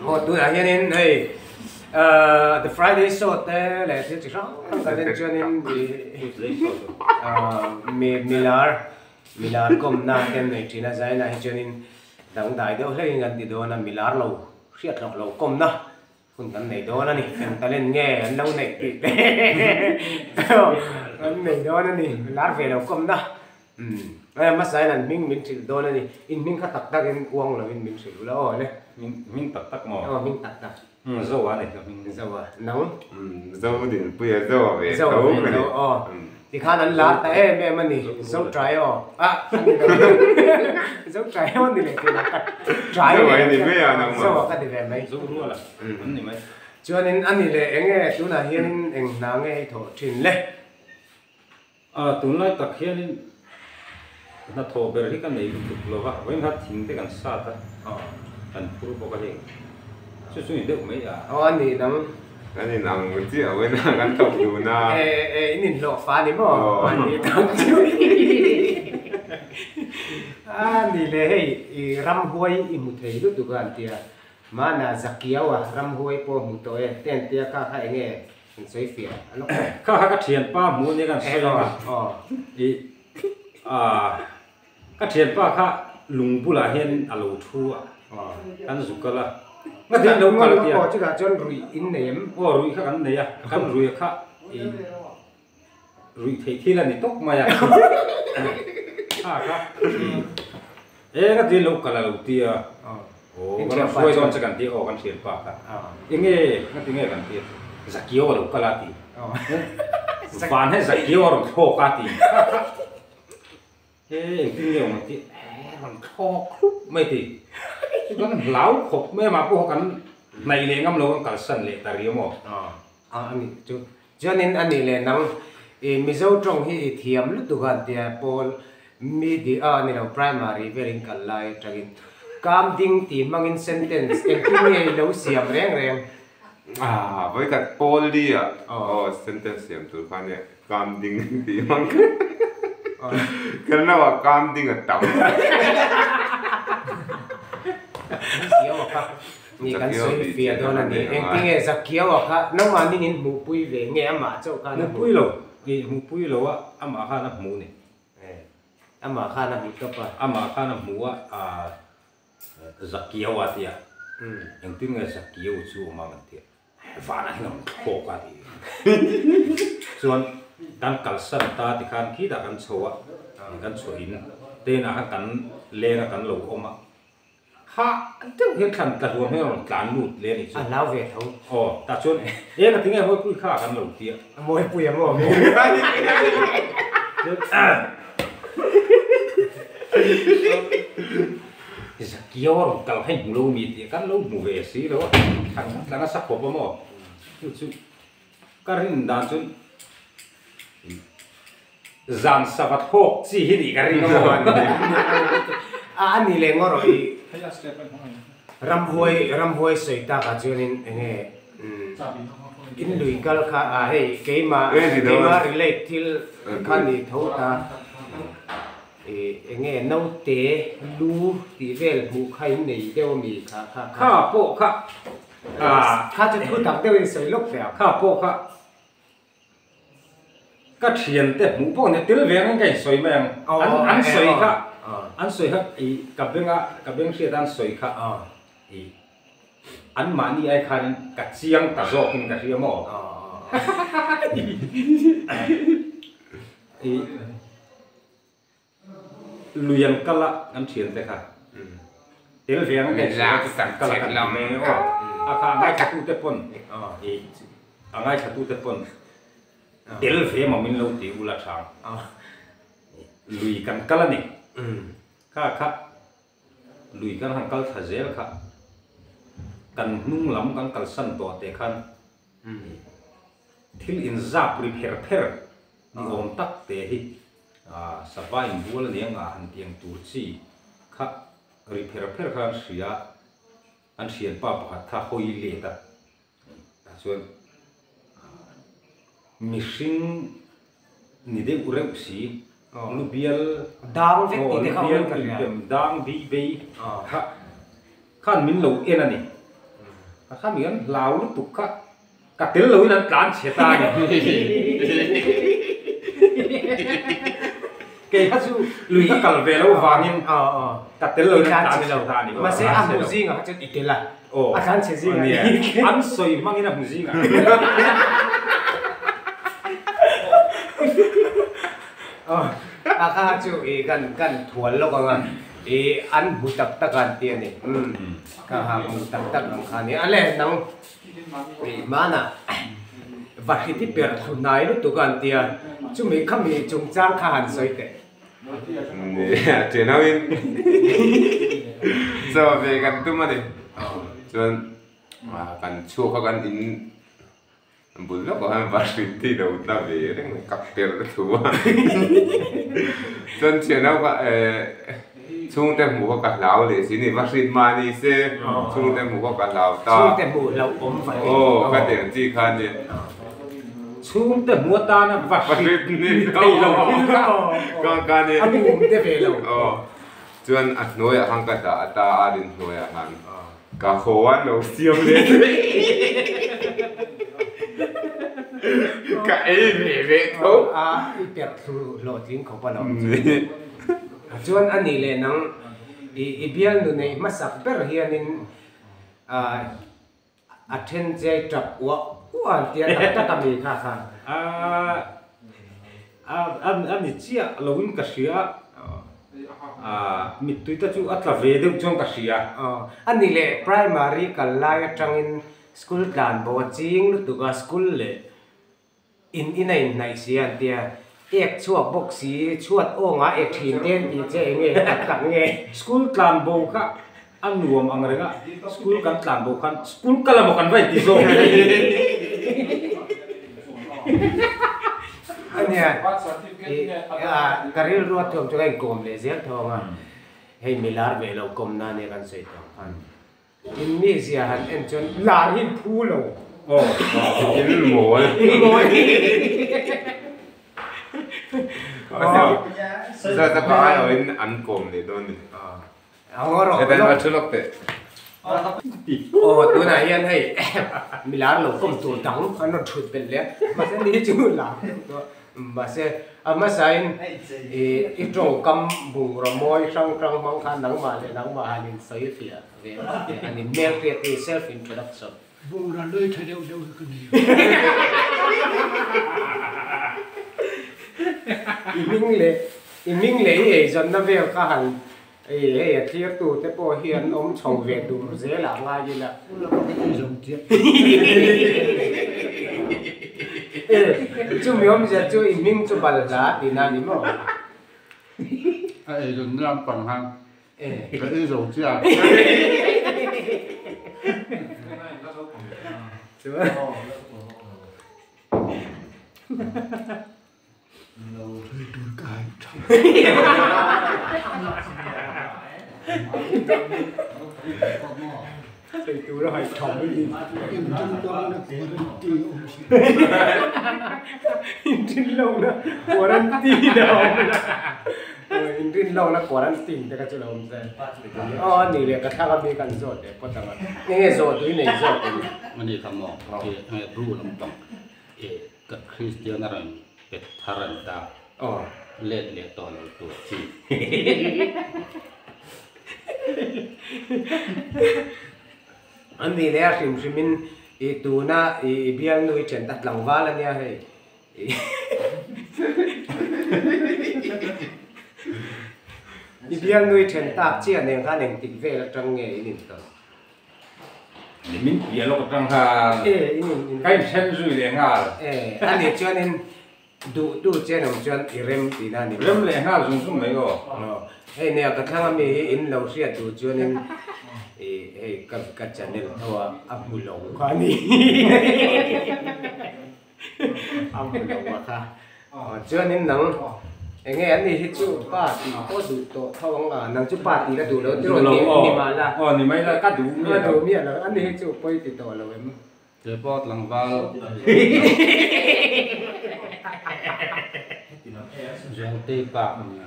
Aw tunah hianin hei ahh the Friday show te leh thil chi hrang hrang kan en chuanin ahh mi milar milar kawmna te an nei thin a zainah hi chuanin dangdai deuh hlekin kan ti dawn a milar lo hriat hlawh lo kawmna Hun kan nei dawn a ni, eng talent nge an lo neih tih te kan nei dawn a ni, lar ve lo kawmna umm hmasa in an hming min hrilh dawn a ni, in hming kha tak tak in uang lo in min hrilh ula aw le. Hming tak tak maw? Aw hming tak tak. Zo a ni ka hming. Zo a, nang? Zo Dinpuia Zo a ve tho ka ni. Aw tikhan an lar ta em em a ni, Zo trai aw ah a ni lo Zo trai aw ni leh tih lah ka trai leh Zo a ka ti ve mai. Zo rual a an ni mai. Chuanin a ni leh eng nge tunah hianin eng hna nge i thawh thin le? A tunlai tak hianin hnathawh ber hi ka nei lutuk lo va, vawiin kha thing te kan sat a, kan phur bawk a hei chu chu ni deuh mai a. Aw a ni nang. Kan in ang chiah vawiin a kan thawk dun a. E e in inhlawh fa ni maw? A ni tak chu. A ni le hei i ramhuai i hmu thei lutuk a an tia. Mahna Zakiau a ramhuai pawh hmu tawh e, te an tia kha kha enge an sawi fiah a lawk. Kha kha ka thianpa hmu ania kan sawi ang a, i ka thianpa kha lung bulah hian a lo thu a, kan zu kal a, ngatin an lo kal tia. Aw chutah chuan ruih in nei em? Aw ruih kha kan nei a, kan ruih kha i ruih theih thil a ni tawk mai a, kha kha i e ngatin lo kal a lo tia. Aw kan rawn hruai dawn che kan ti aw kan thian pa kha enge ngati nge kan ti Zakio a lo kal a ti van hian Zakio a rawn thlawk a ti e engtin nge awm ang ti e rawn thlawk hlup mai ti chu kan hlau khawp mai a mah pawh kan hnaih leh ngam lo kan kalsan leh ta riau maw a ani chu chuanin a nih leh nang i Mizo tawng hi i thiam lutuk a an tia pawl Media a ni lo, primary verin kal lai atangin kam ding tih hmangin sentence engtin nge i lo siam reng reng? Ah, vawikhat pawl li ah aw sentence siam tur kha nia kam ding tih hmang kha kan lo ah kam ding a tam. Zakiau a kha ni kan sawi fiah dawn a ni. Engtin nge Zakiau a kha nangmahni in hmuhpui ve nge amah chauh khan a hmuh? Hmuhpui lo, i hmuhpui lo a amah khan a hmuh ni. Amah khan a hmu tawp a. Amah khan a hmu a, aa Zakiau a ti a. Engtin nge Zakiau chu awm ang an ti a. Vanah hian a rawn thlawk a ti. Chuan kan kalsan ta tikhan khitah kan chho a, kan chhuah in te inah khan kan leng a kan lo awm a. Hah deuh hian thlan tla hluam hian a rawn tlan lut le a nih chu. A hlau ve tho. Aw, tah chuan e ka ti nge Mawipui kha kan lo ti a. Mawipui a maw mi? Zakiau a rawn kal kha i hmu lo mi tih kan lo hmu ve si lo a, thlan tla nasa khawp a maw? Chu chu ka rin dan chuan Zan sava thlawk chi hi nih ka ring a maw? A a ni leh ngaw rawh i ramhuai ramhuai sawi tak ah chuanin eng nge in lui kal kha a hei keimah keimah relate thil kha ni tho ta i eng nge naute lu tih vel hmuh kha in nei deuh a mi kha kha kha kha pawh kha kha chu thu tak deuhin sawi lawk ve ang kha pawh kha Ka thiante hmuh pawh ni tel ve angin ka insawi mai ang. An an sawi kha an sawi kha i ka benga ka beng hriat a an sawi kha i anmahni ai khanin ka chiang ta zawkin ka hria maw? I Lui an kal a kan thiante kha tel ve ang ka insawi chu kan kal a kan ti mai ang aw a kha a ngaithlatute pawn i a ngaithlatute pawn tel ve maw min lo ti ula tha ang lui kan kal a ni kha kha lui kan han kal thla zel kha kan hnung lam kan kalsan tawh teh khan Thil inzap ri pher pher ni awm tak te hi sava inbual a ni ang a han ti ang tur chi kha ri pher pher kha an hria a, an thianpa pakhat kha hawi let a, tah chuan mihring ni deuh reuh si lu bial dang vek tih te kha awm in ka hria, dang bi bei kha khan min lo en a ni. Ka kha mi an hlau lutuk kha ka tel loin an tlan chhe ta a ni. Kei kha chu lui ka kal ve lo vangin ka tel loin an tlan chhe ta a ni. Mahse a hmu zingah kha chuan i tel a, a tlan chhe zingah i tel. An sawi hmangin a hmu zingah. A kha chu i kan kan thual lawk ang a, i an hmu tak tak a an ti a ni. Ka ha hmu tak tak ang kha a ni. A le nang i hmanah va hriti per thlu hnai lutuk a an ti a, chumi khami chungchang kha han sawi teh. Nia, ṭhen hoin chaw ve kan tum a ni. Chuan kan chhuak a kan in Bul lawkah hian va hrit hi lo tla ve reng mai kap per ka thu a chuan thian ho kha eh chhungte hmuh kha ka hlau leh si ni va hrit mah ni se chhungte hmuh kha ka hlau ta chhungte hmuh hlauh awm va hrit aw ka ti ang chi kha nia chhungte hmuh atana va hrit ni thei lo thil kha ka ka ni a hmuh te ve lo aw chuan a hnuaiah khan ka dah ata a rin hnuaiah khan Ka haw a lo siam leh daih. Ka ei ve ve tho. A i perh thlu hlawhtling khawp a lo. Chuan a nih leh nang i bialnu neih hmasak ber hianin a then che tap uah uah an tia tak tak a mi kha khan. A a ni chiah loin ka hria a mittui te chu a tla ve deuh chuan ka hria. A ni leh primary kal lai atangin school tlan bo a ching lutuk a school leh in in a inhnaih si a an tia ek chhuak bawk si chhuat awnga ek thin te an tih che enge tak tak nge. School tlan bo kha a nuam ang reng a school kan tlan bo khan school kal emaw kan va inti zawk. Ania ka rilru a thuam chu ka inkawm leh zel thawng a, hei mi lar ve lo kawm na ania kan sawi tawh khan in mi zia han en chuan lar hi in phu lo. Aw in mawl. In mawl. Za za ka ai awin an kawm leh dawn ni. Hetan a thu lawk teh. Aw tunah hian hei mi lar lo kawm tur dang an rawn thut belh leh a, mahse ni chu lar deuh tawh a, mahse a hmasain i tawngkam bungraw mawi hrang hrang hmang khan nangmah leh nangmah han insawi fiah ve phawt teh a ni, hmelhriat hi self introduction. Bungraw lui tha deuh deuh hi ka nei a. I hming leh i hming leh i eizawnna vel kha han ei hei a thlir tu te pawh hi an awm chho ve tur zel ah ngai ila. U lama ka eizawn chiah. E chumi awmzia chu i hming chu balhla tih na ni maw? A eizawnna lampang khan Ka ei zo chiah. Tui tur ka hai tha. Tui tur a hai tha mai ni. Inrinlawkna quarantine awm si. Inrinlawkna quarantine a awm la. Inrinlawkna quarantine te kha chu lo awm se. Aw a nih leh ka thlang a mi kan zawt leh phawt ang a. Enge zawh tui nei zawk in. A ni kha maw enge bru lampang ka Kristian a rawn pet thar an ta. Aw. Let leh tawh lo tur chi. A nih leh a hrim hrim in i tuna i bialnu i then ta tlangval a nia hei. I bialnu i then tak chiah nen khan engtik vel atang nge in intawn? Min piah lawk atang khan ka inthen zui leh nghal. A nih chuanin Duh tu che nang chuan i rem tihna a ni maw? Rem leh nghal zung zung mai aw. Hei nia ka thlang ami hi in lo hriat duh chuanin i hei ka ka channel tho a a hmu lo kha a ni a hmu lo a kha chuanin nang enge ani hi chu pa tih pawh duh tawh tho ang a nang chu pa tih la duh lo tiraw ni mah la aw ni mai la ka duh miah lo ka duh miah lo ani hi chu pawi ti tawh lo em. Kei pawh tlangval Zuangtei pa ka nia.